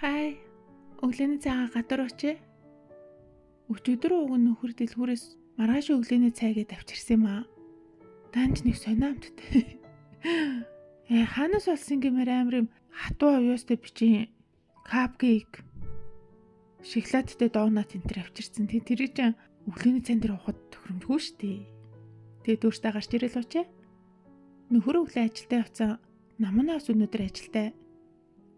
Хай. Өглөөний цайгаа гадуур уучээ. Өчигдөр уг нь нөхөр дэлгүүрээс маргааш өглөөний цайгаа авчирсан юм аа. Данч нэг сонио амттай. Хаанаас болсон гэмээр амар юм хатуу авьяастай бичийн капкейк, шоколадтай донат энэ төр авчирсан. Тэгээ тэр чинь өглөөний цайн дээр уухад тохиромжгүй шүү дээ. Тэгээд өөртөө гарч ирэл уучээ. Нөхөр өглөө ажилдаа явцсан. Намунаа бас өнөөдөр ажилдаа.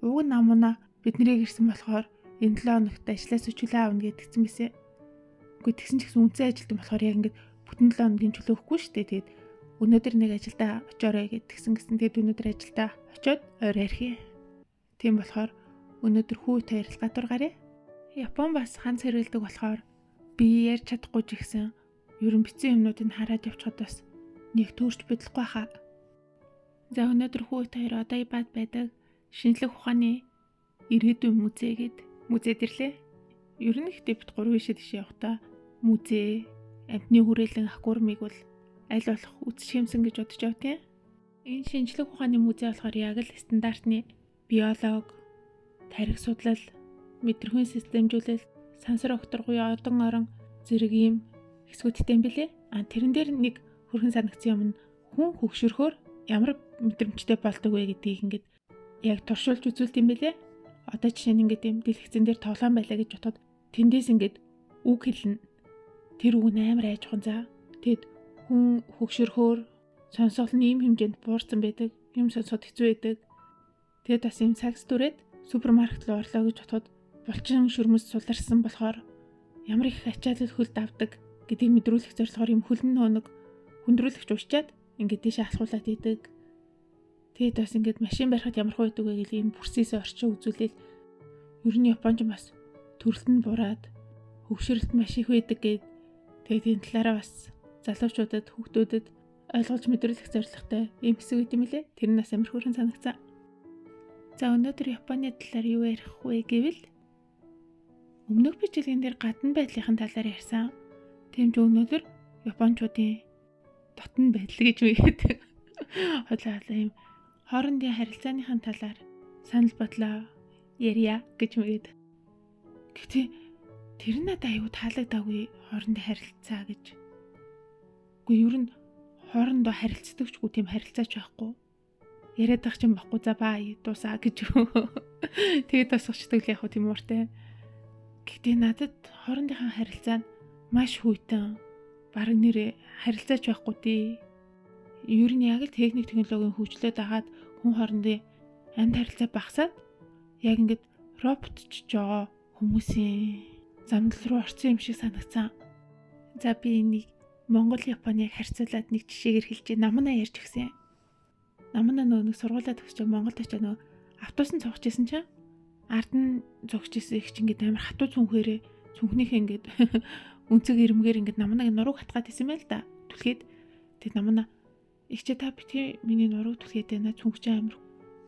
Уг нь намунаа бид нарыг ирсэн болохоор энэ 7 хоногт ажлаас чөлөө авна гэдгийгсэн байсан. Үгүй тэгсэн ч гэсэн үнцэн ажилтан болохоор яг ингээд бүтэн 7 хоногийн чөлөө өгөхгүй шүү дээ. Тэгээд өнөөдөр нэг ажилдаа очоорой гэдгийгсэн гэсэн. Тэгээд өнөөдөр ажилдаа очиод ойр архи. Тийм болохоор өнөөдөр хүү хоёр л гадуур гаръя. Япон бас ганц хэрэлдэг болохоор би ярьж чадахгүй ч гэсэн ер нь бичсэн юмнуудыг хараад явчихад бас нэг төрч бодлохгүй хаа. За өнөөдөр хүү хоёр Одайбад байдаг шинжлэх ухааны ирээдүйн музей гээд музейд ирлээ. Ер нь ихтэй бит 3 ишээ тийш явахдаа музей, амьтны хүрээлэн аквариумыг бол аль болох үзчих юмсан гэж бодож явдیں۔ Энэ шинжлэх ухааны музей болохоор яг л стандартны биолог, тарих судлал, мэдрэхүйн системжүүлэл, сансар огторгуй, одон орон зэрэг ийм хэсгүүдтэй юм билээ. А тэрэн дээр нэг хөрхэн санагдсан юм нь хүн хөгшөрхөөр ямар мэдрэмжтэй болдог вэ гэдгийг ингээд яг туршуулж үзүүлт юм билээ. Одоо жишээ нь ингээд юм дэлгэцэн дээр тоглоом байлаа гэж бодоход тэндээс ингээд үг хэлнэ. Тэр үг нь амар айжхан за. Тэгэд хүн хөгшөрхөөр сонсгол нь ийм хэмжээнд буурсан байдаг. Юм сонсоход хэцүү байдаг. Тэгэд бас ийм цагс түрээд супермаркет руу орлоо гэж бодоход булчин шүрмэс суларсан болохоор ямар их ачаалал хөлд авдаг гэдгийг мэдрүүлэх зорилгоор юм хөлн нөөг хүндрүүлэгч уучаад ингээд тийшээ алхуулаад идэг. Тэгээд бас ингээд машин барихад ямар хөө байдаг вэ гэл ийм бүрсээс орчин үзүүлээл ер нь Японч бас төрөлт нь бураад хөвшөрлөлт маш их байдаг гээд тэгээд энэ талаараа бас залуучуудад хүүхдүүдэд ойлгож мэдрүүлэх зорилготой ийм хэсэг байт юм лээ. Тэр нь бас амар хөөрхөн санагцсан. За өнөөдөр Японы талаар юу ярих вэ гэвэл өмнөх бичлэгэн дээр гадна байдлын талаар ярьсан. Тийм ч өнөөдөр Япончуудын дотн байдал гэж үгээд хойлоо ийм хоорондын харилцааныхын талаар санал бодлоо ярья гэж үгээд. Гэхдээ тэр надад аюу таалагдаагүй хоорондын харилцаа гэж. Үгүй ер нь хоорондоо харилцдагчгүй тийм харилцаач байхгүй. Яриад байх чинь байхгүй за бай дуусаа гэж. Тэгээд тасгачдаг л яг тийм ууртай. Гэхдээ надад хоорондынхаа харилцаа нь маш хүйтэн. Бараг нэрээ харилцаач байхгүй дээ. Ер нь яг л техник технологийн хөгжлөө дагаад хүн хоорондын амьд харилцаа багасаад яг ингээд роботч жоо хүмүүсийн замдал руу орсон юм шиг санагцсан. За би энийг Монгол Японыг харьцуулаад нэг жишээгээр хэлжээ. Намнаа ярьж өгсөн. Намнаа нөгөө нэг сургуулаа төгсч Монголд очиж нөгөө автобусан цугч исэн чинь ард нь зогсож исэн их чинь ингээд амар хатуу цүнхээрээ цүнхнийхээ ингээд үнцэг ирмгээр ингээд намнаг нурууг хатгаад исэн байл да. Түлхээд тэгээд намнаа ихчээ та битгий миний нурууг түлхээд байна. Цүнх чинь амар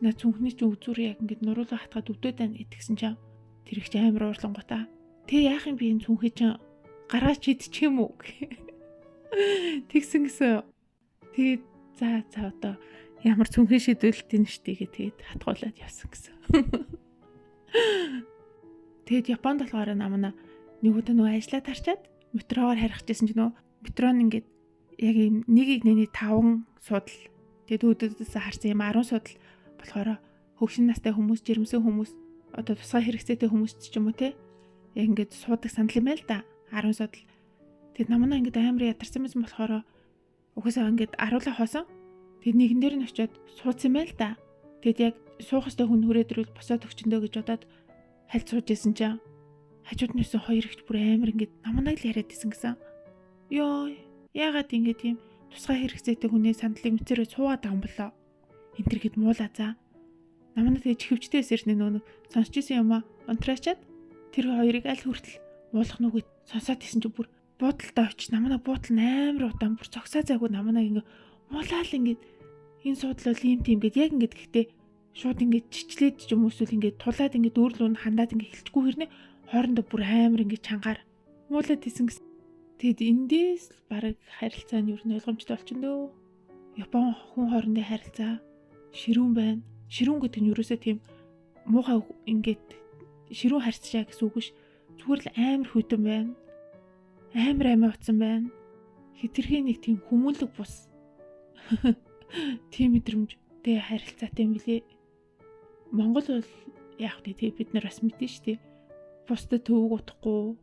на цүнхний чинь үзүүр яг ингээд нуруулаа хатгаад өвдөд байна гэдгсэн чинь тэр их чинь амар уурлангуудаа. Тэг яах юм би энэ цүнхээ чинь гаргаж идчих юм уу? Тэгсэн гэсэн. Тэгээд за за одоо ямар цүнхээ шийдвэрлэлт юм штэ гэ тэгээд хатгуулад явсан гэсэн. Тэгээд Японд болохоор намна нэг удаа нөгөө ажиллаа тарчаад метрогоор харихжсэн чинь нөгөө метро нь ингээд яг ийм нэг игнэний 5 судал тэгээд өөдөөдөөс харсан юм 10 судал болохоор хөгшин настай хүмүүс, жирэмсэн хүмүүс, одоо тусгай хэрэгцээтэй хүмүүс ч юм уу те яг ингээд суудаг сандал юм байл да. 10 судал. Тэгээд намна ингээд амар ядарсан байсан болохоор угаасаа ингээд 10-лаа хоосон. Тэгээд нэгэн дээр нь очиод суудсан юм байл да. Тэгээд яг суух ёстой хүн хүрээд ирвэл босоод өгчөндөө гэж бодоод хальт сууж исэн чинь хажууд нь өсөн хоёр ихч бүр амар ингээд намнаг л яриад исэн гэсэн. Йоо, яагаад ингээд ийм тусгай хэрэгцээтэй хүний сандлыг мэцээрээ суугаад байгаа юм болоо. Энэ төр гэд муулаа за. Намнаа тэгээ чихвчтэй сэрнэ нөө сонсч исэн юм а унтраачаад тэр хоёрыг аль хүртэл муулах нүгэд сонсоод исэн чи бүр буудалдаа очиж намнаа буудал нь амар удаан бүр зогсоо зайгүй намнаа ингээд муулаа л ингээд энэ суудлал бол ийм тийм гэд яг ингээд гэхдээ шууд ингээд чичлээд ч юм уу эсвэл ингээд тулаад ингээд өөр лүү хандаад ингээд хэлчихгүй хэрнээ хоорондоо бүр амар ингээд чангаар муулаад исэн гэсэн. Тэгэд эндээс бараг харилцаа нь ер нь ойлгомжтой болчихно дөө. Япон хүн хоорондын харилцаа ширүүн байна. Ширүүн гэдэг нь ерөөсөө тийм муухай ингээд ширүүн харьцчаа гэсэн үг биш. Зүгээр л амар хүйтэн байна. Амар амиа утсан байна. Хитрхи нэг тийм хүмүүлэг бус. Тийм мэдрэмжтэй харилцаатай юм билээ. Монгол бол яг тий бид нар бас мэдэн шүү дээ. Бусдад төвөг утахгүй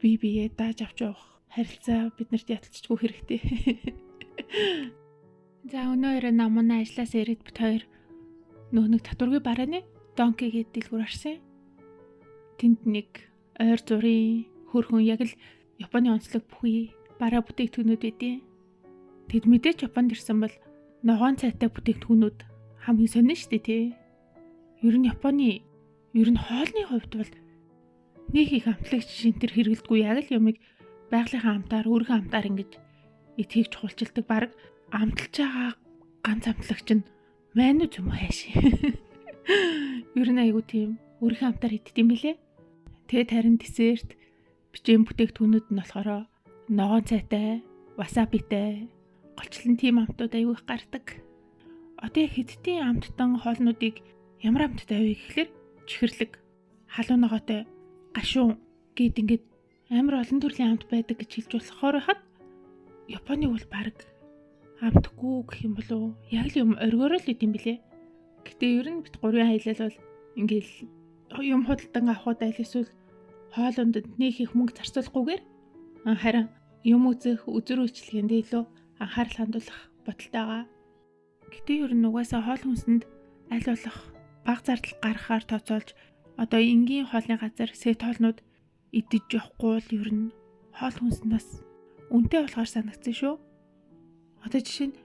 бие биеэ дааж авч явах харилцаа биднэрт яталчгүй хэрэгтэй. За өнөө өрөө намна ажлаас ирээд бит хоёр нөө нэг татваргүй барааны Донки гээд дэлгүүр харсан. Тэнд нэг ойр зургийн хөрхөн яг л Японы онцлог бүхий бараа бүтээгдэхүүнүүд байдیں۔ Тэд мэдээч Японд ирсэн бол ногоон цайтай бүтээгдэхүүнүүд хамгийн сонин шүү дээ тий. Ер нь Японы ер нь хоолны хувьд бол нэг их амтлагч шинтер хэрэгэлдэггүй, яг л юмыг байгалийнхаа амтаар өөрийнхөө амтаар ингэж итгэх чухалчилдаг. Бараг амталж байгаа ганц амтлагч нь мань үү юм уу хайш. Ер нь айгу тийм өөрийнхөө амтаар иддэг юм билээ. Тэгээд харин десерт бичэн бүтээгдэхүүнүүд нь болохоор ногоон цайтай, васабитай, голчлон тийм амтууд айгу их гардаг. Одоо яг хэдтийн амттан хоолнуудыг ямар амттай вэ гэхлээр чихэрлэг, халуун ногоотой, гашуун гэд ингээд амар олон төрлийн амт байдаг гэж хэлж болохоор байхад Японы бол баг амтгүй гэх юм болов уу? Яг л юм оргиороо л идэм билээ. Гэтэ ер нь бит гурван аялал бол ингээл юм худалдан авахуд аль эсвэл хоолунд нэг их мөнгө зарцуулахгүйгээр харин юм үзэх, үзэр үйлчилгээндээ илүү анхаарал хандуулах бодолтой байгаа. Гэтэ ер нь угаасаа хоол хүнсэнд аль болох баг зардал гаргахаар тооцоолж одоо энгийн хоолны газар сет хоолнууд идэж явахгүй л ер нь хоол хүнс нь бас үнэтэй болохоор санагдсан шүү. Одоо жишээ нь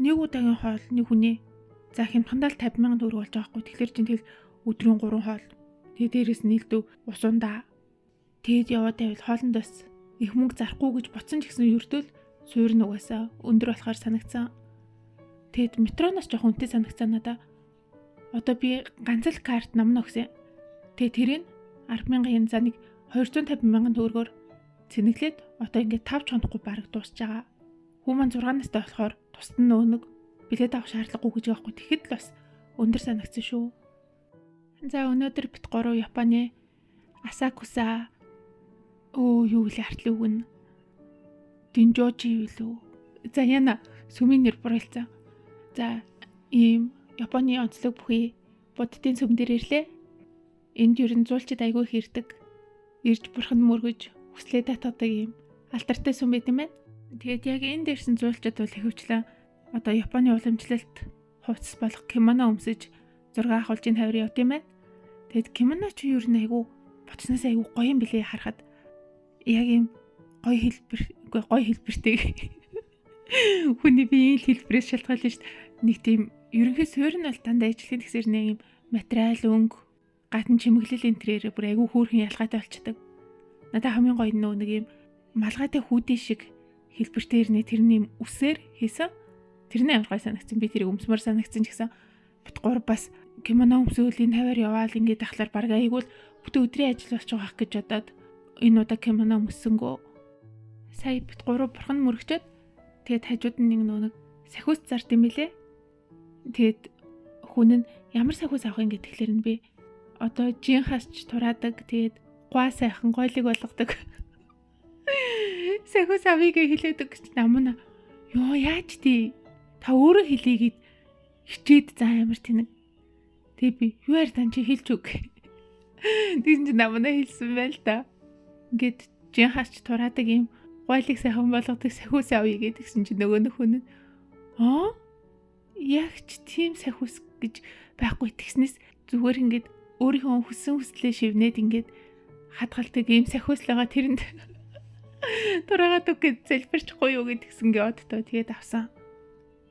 нэг удаагийн хоол нэг хүний за хямдхандаа л 50,000 төгрөг болж байгаа хгүй. Тэгэхээр чинь тэгэл өдрийн 3 хоол. Тэгээ дээрээс нь нийлдэв усундаа. Тэгэд яваад байвал хоолнд бас их мөнгө зарахгүй гэж бодсон ч гэсэн ердөөл суур нь угаасаа өндөр болохоор санагдсан. Тэгэд метроноос жоох үнэтэй санагдсан надаа. Одоо би ганц л карт намна өгсөн. Тэгээ тэрийг 10,000 yen за нэг 250,000 төгрөгөөр цэнэглээд одоо ингээд 5 чонохгүй бараг дуусж байгаа. Хүү маань 6 настай болохоор тусад нь нөө нэг билет авах шаардлагагүй гэж байгаа хгүй. Тэгэхэд л бас өндөр санагдсан шүү. За өнөөдөр бит гурав Японы Асакуса юу вэ артлын үг нь Динжожи юу лүү. За яна сүмийн нэр буруйлцсан. За ийм Японы онцлог бүхий буддын сүм дээр ирлээ. Энд ер нь зуулчид айгүй их ирдэг. Ирж бурхан мөргөж хүслээ татгадаг ийм алтартай сүм байт юм байна. Тэгээд яг энд ирсэн зуулчид бол ихэвчлэн одоо Японы уламжлалт хувцас болох кимоно өмсөж зураг авахулж ин хавар явд юм байна. Тэгэд кимоно чи ер нь айгүй бодсноос айгүй гоё юм билээ харахад. Яг ийм гоё хэлбэр, үгүй гоё хэлбэртэй. Хүний биеийн хэлбэрээс шалтгаална шүү дээ. Нэг тийм ерөнхий суурь нь бол дандаа ижлэхэн тэгсэр нэг юм материал өнгө гадна чимэглэл энэ тэрээр бүр айгүй хөөрхөн ялгаатай болчдөг. Надад хамгийн гоё нөө нэг юм малгайтай хүүдийн шиг хэлбэртэй ирнэ тэрний юм үсээр хийсэн. Тэрний амар гоё санагдсан. Би тэрийг өмсмөр санагдсан ч гэсэн бит гур бас кимоно өмсөөл энэ хавар яваал ингээд ахлаар баг айгүй л бүтэн өдрийн ажил болчих واخ гэж бодоод энэ удаа кимоно өмссөнгөө. Сая бит гурав бурхан мөрөгчөөд тэгээд хажууд нь нэг нөө нэг сахиус зард юм билэ. Тэгээд хүн нь ямар сахиус авах юм гэхлээр нь би одоо жин хасч тураадаг тэгээд гуа сайхан гойлыг болгодог. Сахиус авъя гэж хэлээдэг гэж намна. Йоо яаж тий? Та өөрөө хэлье гэд хичээд за амар тэнэг. Тэгээ би юу яар тань чи хэлж өг. Тэгсэн чи намна хэлсэн байл та. Ингээд жин хасч тураадаг юм гойлыг сайхан болгодог сахиус авъя гэдгсэн чи нөгөө нөхөн нь аа яг ч тийм сахиус гэж байхгүй тэгснээс зүгээр ингээд өөрийнхөө хүссэн хүслээ шивнээд ингээд хадгалдаг ийм сахиус л байгаа тэрэнд тураагаад үг гэж залбирчихгүй юу гэдгсэн гээ одтой тэгээд авсан.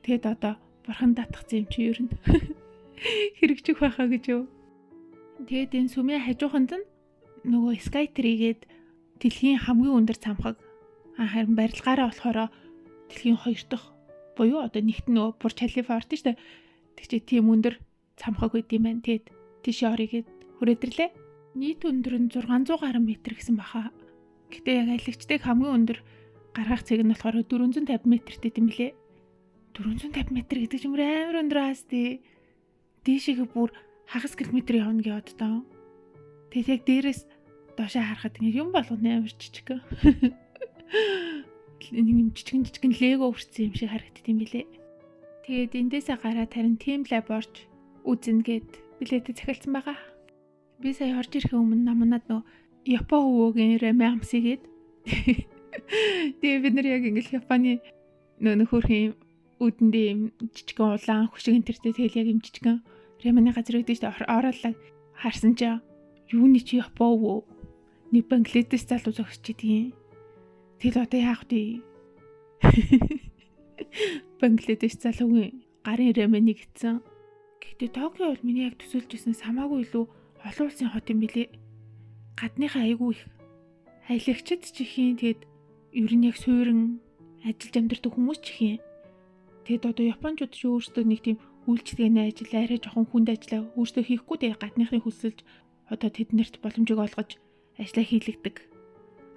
Тэгээд одоо бурхан татгсан юм чи ер нь хэрэгжих байхаа гэж юу. Тэгээд энэ сүмийн хажууханд нь нөгөө Skytree гээд дэлхийн хамгийн өндөр цамхаг харин барилгаараа болохоор дэлхийн 2 дахь буюу одоо нэгт нөгөө Бурж Халифа орд нь шүү дээ. Тэг чи тийм өндөр цамхаг байд юм байна. Тэгээд тийшээ орё гэд хүрээдэрлээ. Нийт өндөр нь 600 гаруй метр гэсэн баха. Гэтэ яг аялагчдыг хамгийн өндөр гаргах цэг нь болохоор 450 метртэй юм билээ. 450 метр гэдэг чинь амар өндөр аас тий. Дээшээгээ бүр хагас километр явна гэж боддоо. Тэгэл яг дээрээс доошоо харахад ингэ юм болгоно амар жижиг. Нэг юм жижигэн жижигэн лего үрсэн юм шиг харагдд юм билэ. Тэгээд эндээсээ гараад харин Team Lab орж үзнэ гэд билетээ захиалсан байгаа. Би сая орж ирэхээ өмнө намнаад нөө Япон хөвөөгийн рамен амсъя гээд. Тэгээ бид нар яг ингээл Японы нөө нөхөрхийн үдэндээ юм жижигэн улаан хөшиг энэ тэртэй тэгэл яг юм жижигэн рамены газар өгдөө шүү дээ. Ороолаа харсан чи юуны чи Япон өвөө нэг Бангладеш залуу зогсож идэгин. Тэгэл одоо яах вэ? Бангладеш залуугийн гарын раменыг идсэн. Гэхдээ Токио бол миний яг төсөөлж ирсэн самаагүй илүү олон улсын хот юм билээ. Гадныхаа айгүй их аялагчд ч ихийн, тэгээд ер нь яг суурин ажиллаж амьдардаг хүмүүс ч ихийн. Тэгэд одоо японочууд ч өөрсдөө нэг тийм үйлчилгээний ажил арай жоохон хүнд ажиллаа өөрсдөө хийхгүй, тэгээд гадныхны хүсэлж одоо тэднэрт боломжийг олгож ажиллаа хийлэгдэг.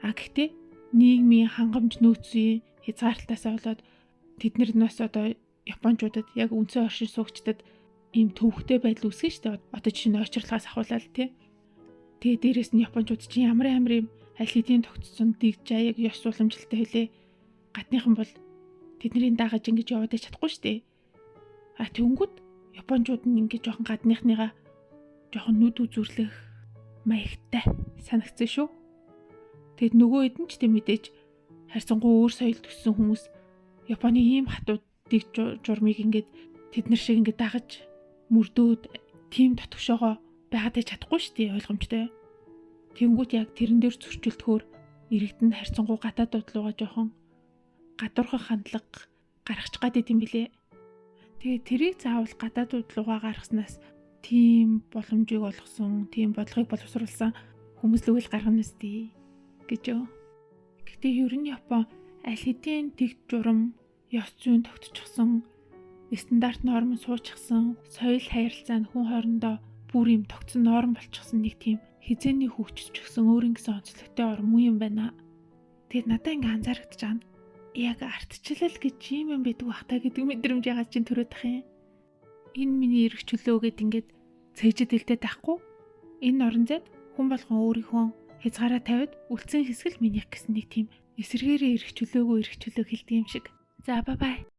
А гэхдээ нийгмийн хангамж нөөцийн хязгаарлалтаас болоод тэднэр нь бас одоо японочуудад яг үндсэн оршин суугчдад ийм төвхтэй байдал үүсгэн штэ. Одоо жишээ нь ойчрлогоос ахуулаад тий. Тэгээ дээрэс нь японочууд чинь ямар амар юм аль хэдийн тогтцсон дэг жаяг ёс уламжлалтай хэлээ. Гадныхан бол тэдний дагаж ингэж яваад чадахгүй штэ. А тэнгүүд японочууд нь ингэж жоохон гадныхныгаа жоохон нүд үзүрлэх маягтай санагдсан шүү. Тэгэд нөгөө хэд нь ч тийм мэдээж харьцангуй өөр соёл төссөн хүмүүс Японы ийм хатуу дэг журмыг ингээд тэд нар шиг ингээд дагаж мөрдөөд тийм дотгошоогоо байгаад чадахгүй шүү дээ, ойлгомжтой. Тэнгүүт яг тэрэн дээр зөрчилдөхөөр иргэдэнд харьцангуй гадаадууд руугаа жоохон гадуурхах хандлага гаргачих гад идэм билээ. Тэгээ тэрийг заавал гадаадууд руугаа гаргаснаас тийм боломжийг олгосон, тийм бодлогыг боловсруулсан хүмүүс л үйл гаргана үстэй гэж юу. Гэтэ ер нь Япон аль хэдийн тэг журам, ёс зүйн тогтчихсон, стандарт норм суучихсан, соёл харилцаа нь хүн хоорондоо бүр юм тогтсон норм болчихсон нэг тийм хизээний хөгжчихсөн өөрийн гэсэн онцлогтой орн муу юм байна. Тэгэд надад ингээ анзаарэгдэж байгаа нь яг ардчлал гэж юм юм байдаг бах та гэдэг мэдрэмж ягаад чинь төрөөд ах юм. Энэ миний эрх чөлөө гэд ингээд цээжэд дэлдээд байхгүй. Энэ орон зайд хүн болгон өөрийнхөө хязгаараа тавиад үлдсэн хэсэг л минийх гэсэн нэг тийм эсэргээрээ эрх чөлөөгөө эрх чөлөө хэлдэг юм шиг. За бай бай.